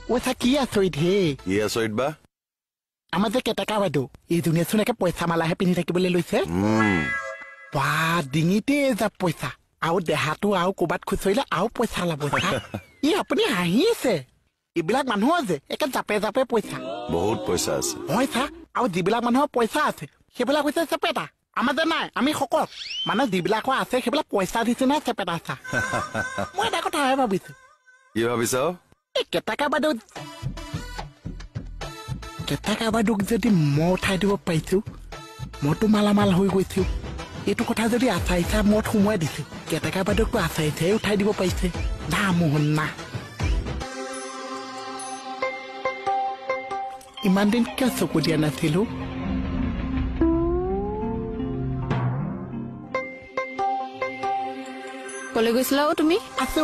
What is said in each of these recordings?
পইচা কি আচৰিত হে। কি আচৰিত বা? আমাৰ যে কেটেকা বাইদেউ এইজনীয়েচোন একে পইচা মালাহে পিন্ধি থাকিবলৈ লৈছে। বা ডিঙিতে যাব পইচা, আৰু দেহাটো আৰু ক'ৰবাত খুচৰিলে আৰু পইচা ওলাব। ই আপুনি হাঁহিছে। এইবিলাক মানুহৰ যে একে জাপে জাপে পইচা, বহুত পইচা আছে। হয় চা, আৰু যিবিলাক মানুহৰ পইচা আছে সেইবিলাক হৈছে চেপেটা। আমাৰ যে নাই, আমি শকত। মানে যিবিলাকৰ আছে সেইবিলাক পইচা দিছে নাই চেপেটা। চা, মই এটা কথাহে ভাবিছো। কি ভাবিছ? এই কেটেকা বাইদেউ, কেটেকা বাইদেউক যদি মই উঠাই দিব পাৰিছো, মইতো মালামাল হৈ গৈছো। এইটো কথা যদি আচাৰিছা মত সোমোৱাই দিছো, কেটেকা বাইদেউকতো আচাৰিছাই উঠাই দিব পাৰিছে। না মোহন না, ইমান দিন কিয় চকু দিয়া নাছিলো? কলৈ গৈছিলা অ তুমি? আছো।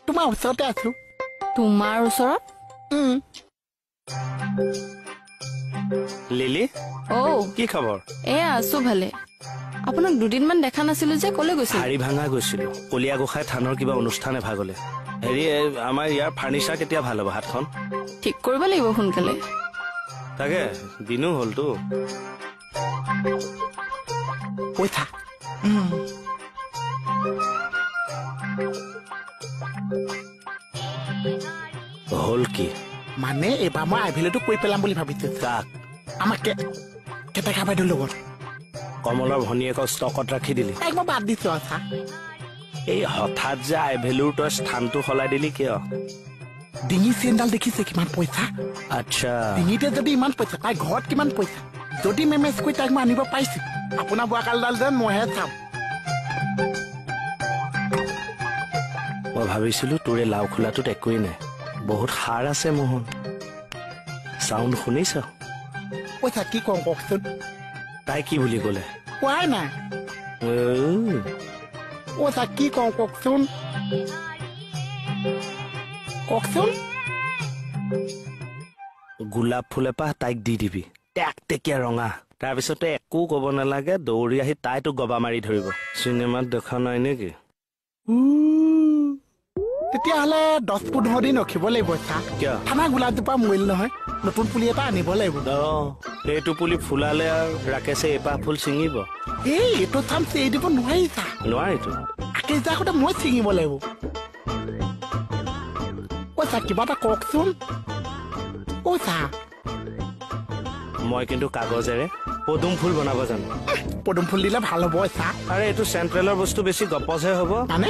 তোমাৰ ওচৰতে আছো। তোমাৰ ওচৰত? লিলি, অ কি খবৰ? এয়া আছো ভালে। আপোনাক দুদিনমান দেখা নাছিলো যে, কলৈ গৈছিল? হাৰি ভাঙা গৈছিলো, কলীয়া গোসাঁই থানৰ কিবা অনুষ্ঠান এভাগলে। হেৰি, আমাৰ ইয়াৰ ফাৰ্নিচাৰ কেতিয়া ভাল হ'ব? হাতখন ঠিক কৰিব লাগিব সোনকালে। তাকে দিনো হ'লতো। পইচা হ'ল কি মানে? এইবাৰ মই আইভেলুটো কৰি পেলাম বুলি ভাবিছো। কাক? আমাক কেটেকা বাইদেউৰ লগত। কমলৰ ভনীয়েকক ষ্টকত ৰাখি দিলি? তাইক মই বাদ দিছো। আছা এই হঠাৎ যে আইভেলুৰ তই স্থানটো সলাই দিলি কিয়? ডিঙি চেইনডাল দেখিছে কিমান পইচা? আচ্ছা, ডিঙিতে যদি ইমান পইচা, তাই ঘৰত কিমান পইচা? যদি মেমেজ কৰি তাইক মই আনিব পাৰিছো, আপোনাৰ বোৱাকালডাল যেন মইহে চাম। মই ভাবিছিলো তোৰ এই লাও খোলাটোত একোৱেই নাই, বহুত সাৰ আছে মোহন। চাউণ্ড শুনিছ? পইচা কি কম কওকচোন? তাই কি বুলি ক'লে? কোৱাই নাই। পইচা কি কওঁ কওকচোন? কওকচোন। গোলাপ ফুল এপাহ তাইক দি দিবি, টেকটেকীয়া ৰঙা। তাৰপিছতে একো ক'ব নালাগে, দৌৰি আহি তাই তোক গবা মাৰি ধৰিব। চিনেমাত দেখা নাই নেকি? তেতিয়াহ'লে 10-15 দিন ৰখিব লাগিব। চা, থানা গোলাপজোপা মৰিল নহয়, নতুন পুলি এটা আনিব লাগিব। এইটো পুলি ফুলালে আৰু ৰাকেশে এপাহ ফুল ছিঙিব। এই এইটো চাম এৰি দিব নোৱাৰি। চা, নোৱাৰিতো। আকেশ আগতে মই ছিঙিব লাগিব। অ চা, কিবা এটা কওকচোন। অ চা, মই কিন্তু কাগজেৰে পদুম ফুল বনাব জানো। পদুম ফুল দিলে ভাল হ'ব। চা, আৰে এইটো চেণ্ট্ৰেলৰ বস্তু, বেছি গপচহে হ'ব। মানে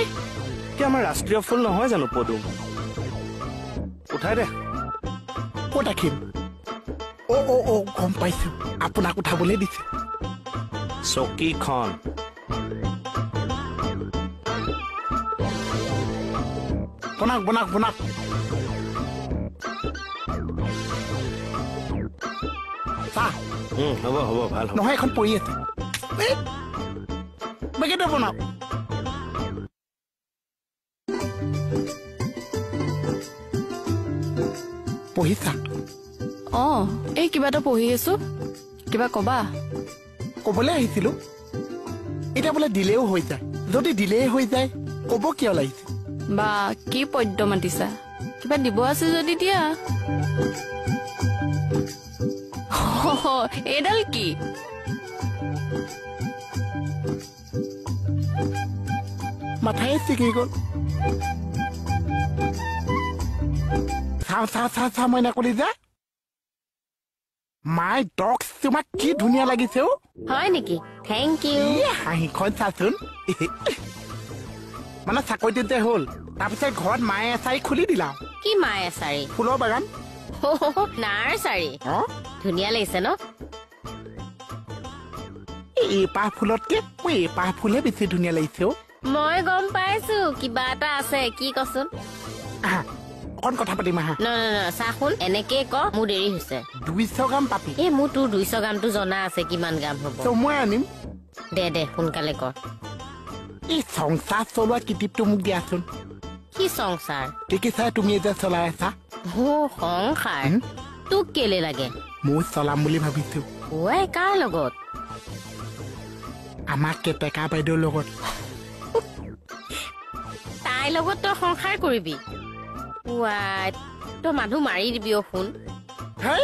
কি আমাৰ ৰাষ্ট্ৰীয় ফুল নহয় জানো পদুম? উঠাই দে। ক'ত ৰাখিম? অ অ অ গম পাইছো, আপোনাক উঠাবলৈ দিছে। চকীখন। বনাওক বনাওক বনাওক। চাহ। হ'ব হ'ব, ভাল হ'ব। নহয়, এখন পৰি আছে। বেগেতে বনাওক। পঢ়িছা? অ, এই কিবা এটা পঢ়ি আছো। কিবা কবা? কবলৈ আহিছিলো। এতিয়া বোলে দিলেও হৈ যায়। যদি দিলেই হৈ যায়, কব কিয় লাগিছে? বা কি পদ্য মাতিছা! কিবা দিব আছে যদি দিয়া। এইডাল কি? মাথাই ছিগি গ'ল। চাওঁ চাওঁ চাওঁ চাওঁ, মইনা কলিজা, মাই ডগছ, তোমাক কি ধুনীয়া লাগিছে অ'। হয় নেকি? Thank U. হাঁহিখন চাচোন। মানে চাকৰিটো যে হ'ল, তাৰপিছত ঘৰত মায়ে এচাৰি খুলি দিলা। কি মায়ে এচাৰি? ফুলৰ বাগান। নাৰ্চাৰী। ধুনীয়া লাগিছে ন? এইপাহ ফুলতকে মই এইপাহ ফুলহে বেছি ধুনীয়া লাগিছে অ'। মই গম পাইছো কিবা এটা আছে। কি কচোন? অকণ কথা পাতিম আহা। ন ন, চাহোন এনেকে ক, মোৰ দেৰি হৈছে। 200 গ্ৰাম পাপি। এই মোৰ তোৰ 200 গ্ৰামটো জনা আছে, কিমান গ্ৰাম হ'ব? মই আনিম। দে দে, সোনকালে কৰ। এই সংসাৰ চলোৱা কিটিপটো মোক দিয়াচোন। কি সংসাৰ? দেখিছা তুমি এতিয়া চলাই আছা। সংসাৰ তোক কেলে লাগে? মই চলাম বুলি ভাবিছো। ঐ, কাৰ লগত? আমাৰ কেটেকা বাইদেউৰ লগত। তাইৰ লগত তই সংসাৰ কৰিবি? ৱাই, তই মানুহ মাৰি দিবি অ শুন। হেই,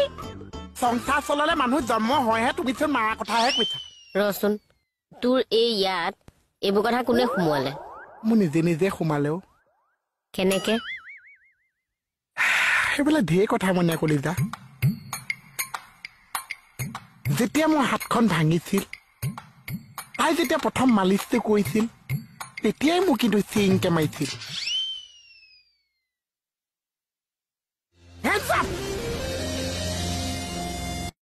সংসাৰ চলালে মানুহ জন্ম হয়হে, তুমি চোন মাৰা কথাহে কৈছা। ৰচোন, তোৰ এই ইয়াত এইবোৰ কথা কোনে সোমোৱালে? মোৰ নিজে নিজে সোমালেও। কেনেকে? সেইবিলাক ঢেৰ কথা মনে কলিজা। যেতিয়া মোৰ হাতখন ভাঙিছিল, তাই যেতিয়া প্ৰথম মালিচটো কৰিছিল, তেতিয়াই মোক কিন্তু চিংকে মাৰিছিল।